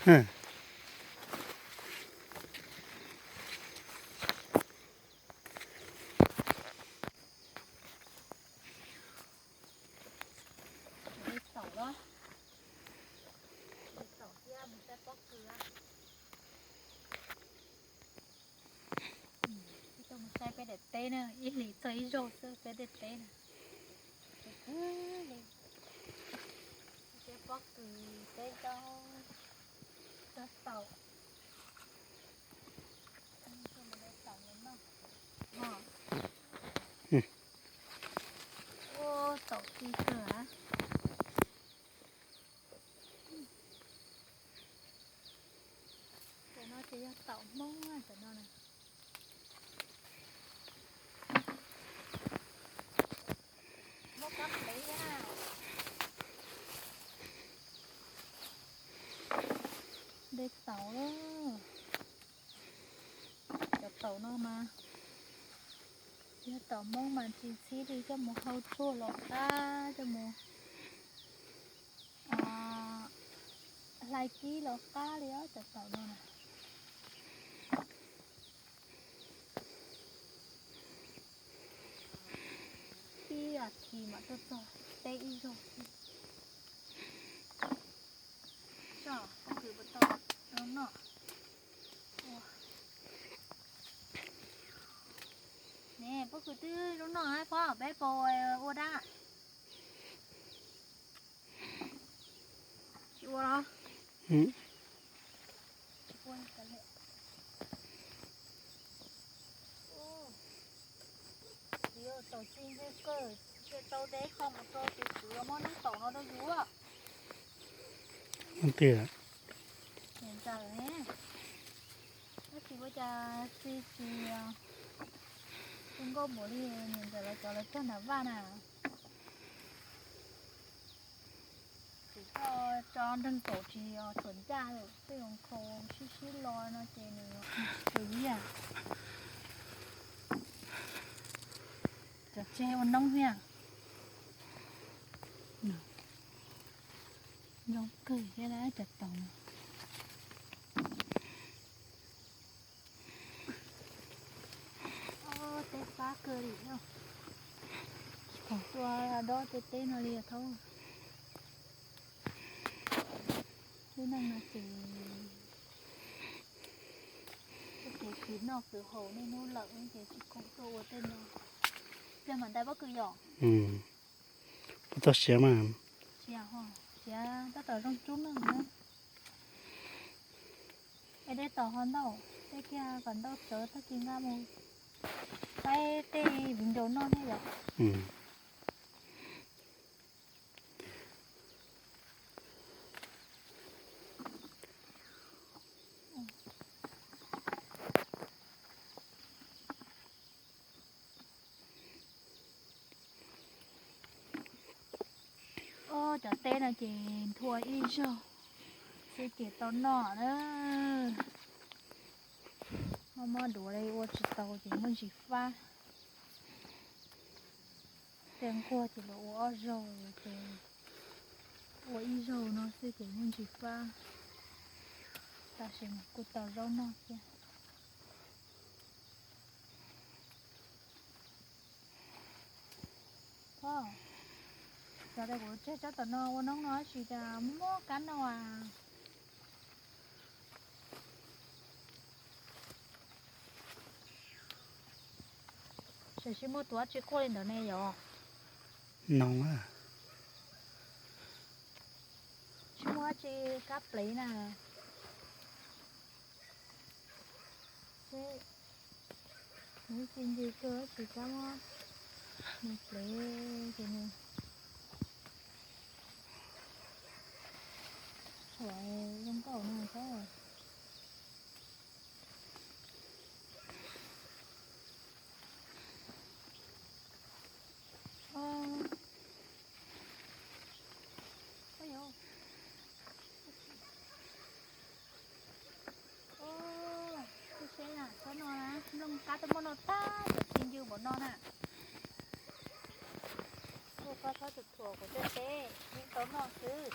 Mus de taum los, de taum thiab mus saib pob kws. Mus saib peb daim teb na, ib hlis txog ib zaug xwb peb daim teb na. Peb pob kws, peb zaub, txog taum. Ua taum ci kawg. Cov no ces yog taum Hmoob cov no na. Muab kab plev na. De taum. Cov taum no mas yog taum Hmoob mas tsis txhib li, coj mus hau tsuag los qab, coj mus hlais kib los qab li os cov taum no na. Ib as thiv mam tuaj txog teb ib zaug xwb. Soj, pob kws puas tau zoo noj? Ne, pob kws twb zoo noj pob, peb puas ua dab? Tsis ua los? Taum ci ntse kawg, cia tau de qho mus rau tus kwv muab lub taum no rau yus. Twg? Niam ntxawm ne, tab sis ua cas tsis, tsis zoo nkauj npaum li niam ntxawm lawv cov lawv cog nram vaj na. Kuv tso nreeg taum tsis txhuam ncaj, tej zoo nkhaus sib sib lo no ces nws tsis tshua ib yam. Cov tseg ua noob thiab. Zoo kawg thiab cov taum no. Teb fab kawg li os. Tsis khoom tuaj dob tej teb no li thaub. Lub neej no ces, ces khwv noj khwv haus niaj hnub lawm ces tsis khoom tuaj ua tej no. Pliag mam ntais pob kws yom? Puas tau siav mas? Siav, siav tab tom zoo tsub no na. Es de taum ho ntau, tej kiag kom ntau tsawv tag kis nqa mus faib tej viv ncaus noj thiab yom. Ob, cov teb no ces nthua ib zaug xwb ces tau noj na. Mob mob duav li ua tsis tau ces muaj ntsis fab. Tej nquag ces los ua ob zaug ces ua ib zaug no xwb ces muaj ntsis fab. Tam sim no kuj tau zaub noj thiab. Os, cov kuv tseg tsob tom no ua noob no tab sis cas muaj kab noj as. Tam sim muaj tus dab tsi quaj li ntawd ne yom? Noog a. Tsis muaj dab tsi kab plev na. Seb, nws ci ntsis kawg tab sis kab muab nws plev ces nws tshuam zoo nkauj no thiab. Ub, seb na, tsob no na, nplooj kab twb muaj noj tag cov ci ncw npaum no na. Ua koj txhob thuam thuam kuv tej teb, yeej tau noj xwb.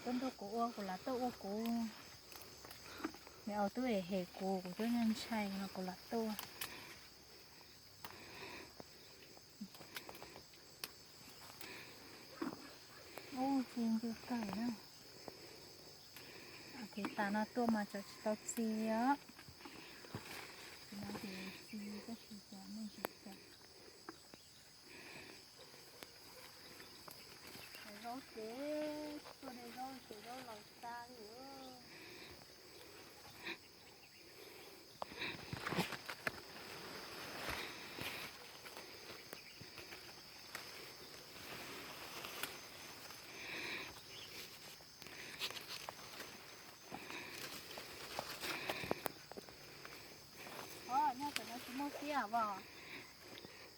Nrog kuv ua, kuv lam tuaj ua kuv. Niam au twb hem kuv, kuv twb ntshai no kuv lam tuaj. Ub, txi ncw kawg na. Ces tas no tuaj mas tsam tsis tau txi os. Ces no ces txi tab sis cas nej tsis tau. Zaub ces tuaj de zaub ces zaub laus tag li. Nyob tam no tsis muaj siab os.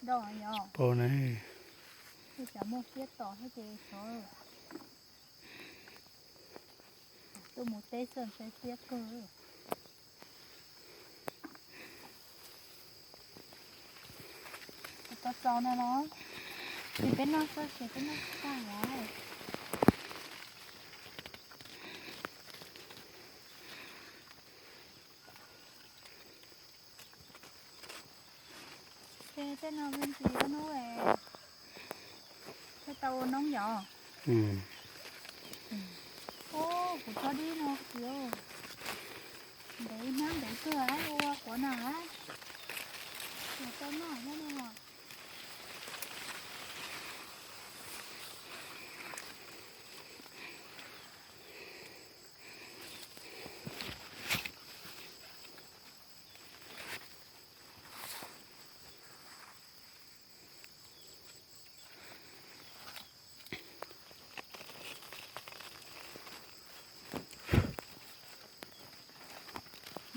Nrau yog. Pau ne. Tej tsam muaj siab tom thiab ces xyov. Tuaj mus teb xwb ntshai siab kawg. Tau txaus no los, ces peb noj xwb ces peb noj tag lawm. Ces tej no me ntsis hnub thiaj tau ua noob yom. Ub, kuv txhob dib no kiag. Ntev hnab ntev kawg ua quav na. Ua tau noj thiab no.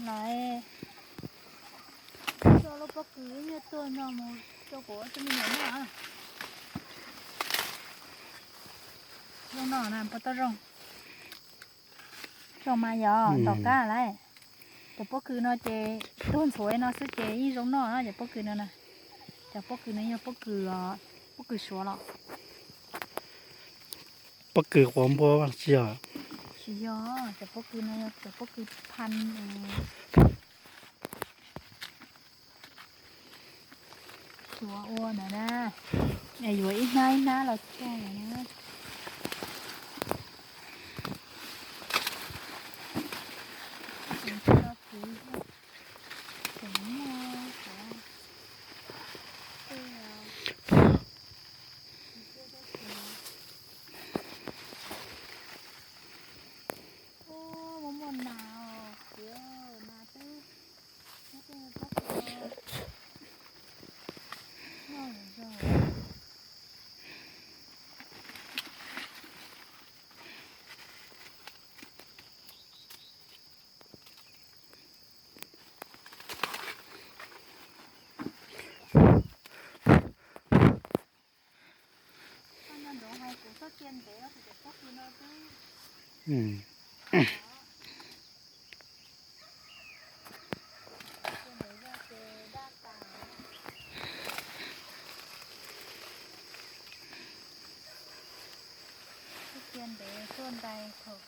Lawv, coj lub pob kws ib nyuag tuaj no mus rau kuv ua tus me nyuam noj. Zoo no na, puas tau zoo? Zoo mas yog ntom kab lawm. Cov pob kws no ces tuag ntxhuav no xwb ces yeej zoo noj na cov pob kws no na. Cov pob kws no yog pob kws, pob kws suav los? Pob kws quav npua tsis yog? Tsis yog, cov pob kws no yog cov pob kws phan suav ua ntawd na. Yuav ib hnab ib hnab los cog na. Muaj muaj nas os, nas twb, noj zoo. Koj nyob nraud hais kuv txhob cia ntev, kuv cov pob kws no twb cia ntev zog ces daj tas. Koj cia ntev tuaj ntais thaum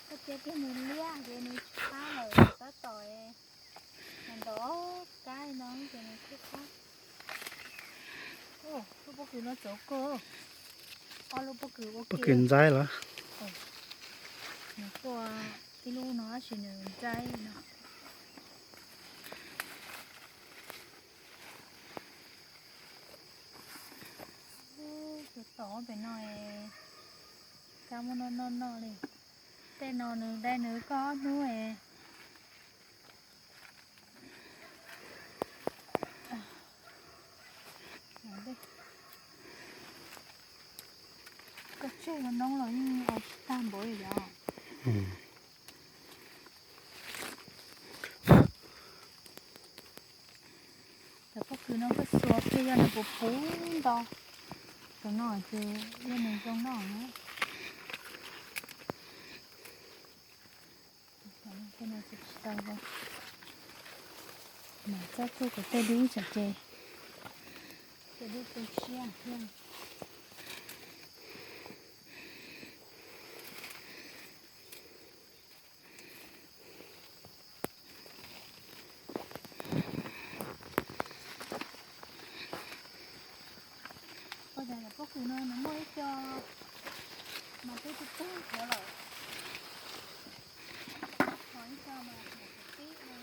koj cia kiag nws liab ces nws tsis qab lawm tab tom nws ntaus kab no ces nws thiaj qab. Lub pob kws no txawv kawg. Ob lub pob kws ua, pob kws ntxaib los? Nws tuaj ib lub no tab sis nws ntxaib no. Tus tom pem no, kab muaj noj noj noj li. Tej no nws dai nws koj ob hnub. Koj tseg noob los yeej ua tsis tag npaum li yom. Cov pob kws no koj xuas kiag yog nws puv puv nto. Tus no ces yog nws zoo noj na. Tej no ces tsis tau zoo. Mas txob tsuj kuv tej dib tsam ces tej dib tu siab thiab. Pob kws no nws muaj ib co mas twb tug tug nthuav lawm, ho ib co mas tib no.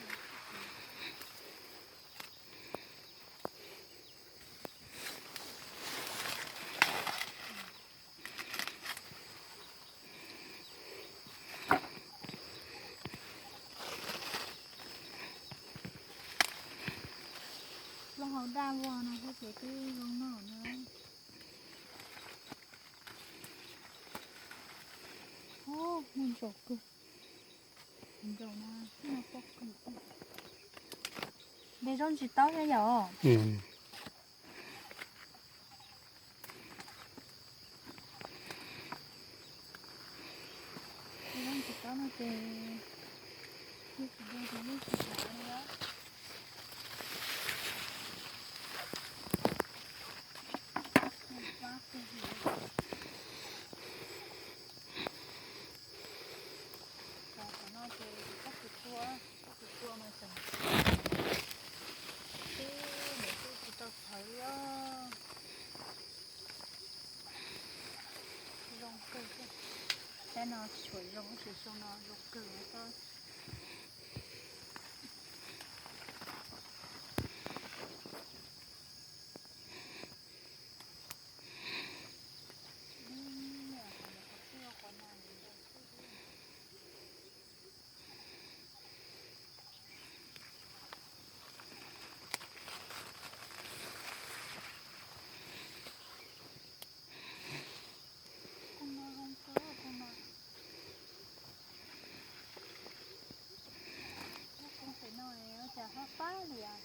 Lub hauv daj vog no xwb ces twb zoo noj na. Ub, muaj ntsaum kawg. Ntsaum no, no pob kws. Nte zaub ntsis taub thiab yom. Nte zaub ntsis taub no ces ib tsis nte ces ib tsis taub no. Pab kawg li. Cov no ces pob kws tua, pob kws tua mas tseem tib, lawv twb tsis tau txhawv li os. Zoo kawg thiab. Saib no tshuav zoo, tab sis xyoo no zoo kawg thiab. Tus no zoo kawg, tus no. Lub koog pem no ua cas hab pab li as.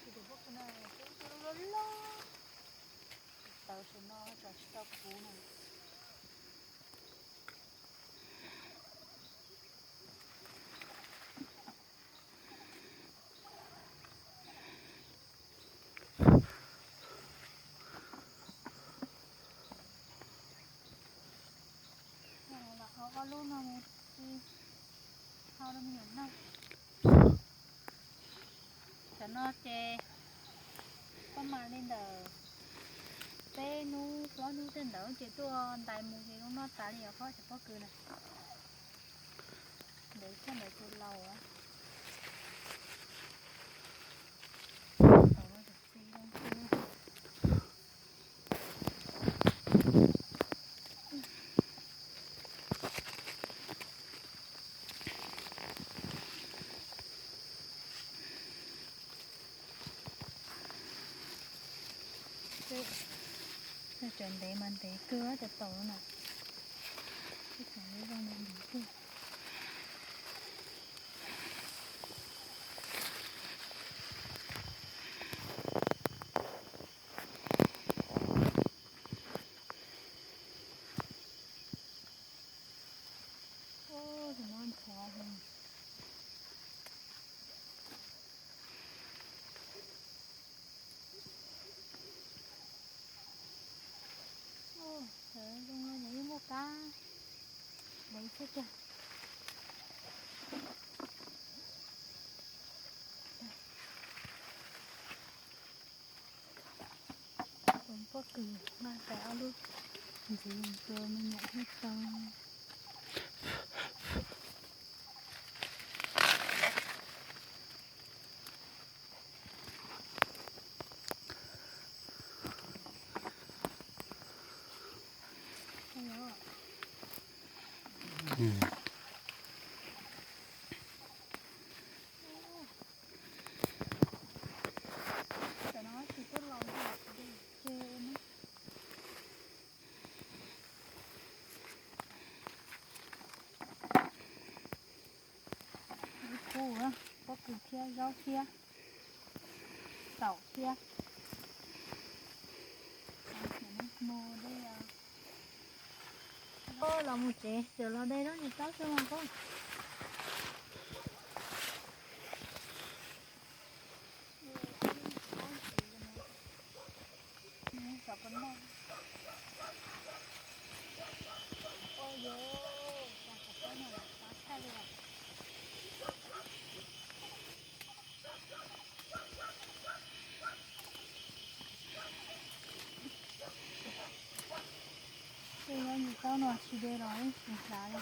Tus pob kws no twb loj loj, tawv saum no tseem tsis tau puv na. Lam hau ob lub no mus, hau rau me nyuam noj. Cov no ces pab mas li ntawm peb hnub plaub hnub tej ntawd ces tuaj ntais mus ces zoo noj tas li os, cov pob kws na. Ntawd thiab ntawd tus laus. Tseem ntev mas ntev kawg cov taum no na. Tseem zoo mas ntev kawg. Tus no nthuav heev. Ub, sawv zoo no ces yeej muaj kab ntev thiab tiag. Tus pob kws nqa tau ob lub ntxiv mus rau me nyuam hlub tau. Lub kub, pob kws thiab zaub thiab. Tau thiab. Los mus tsev, txawm los de zaub ntsis taub xwb mas koj. Tej zaub ntsis taub no tsis de los ib xyoo hlav li.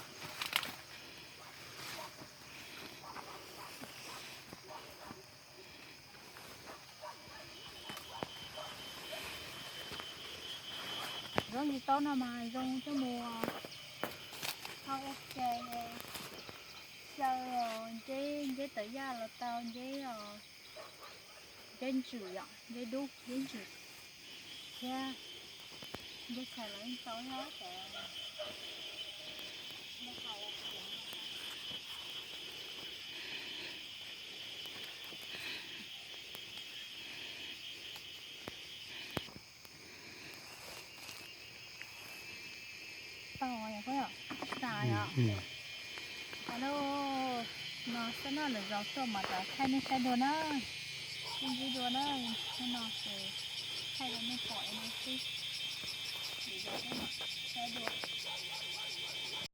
Zaub ntsis taub no mas zoo coj mus hau ua ke, xyaw nceb, nceb tawv yaj los tau, nceb, nceb ntswm yom, nceb dub, nceb ntswm thiab nceb txhais los yeej tau thiab. Tau yom, tsis tas yom. Alo, no xab noj lwm zaus tuaj mam rov thaij nej saib dua na. Sib ntsib dua na, hnub no ces thaij rau nej pom li no xwb. Lwm zaus tuaj mam saib dua.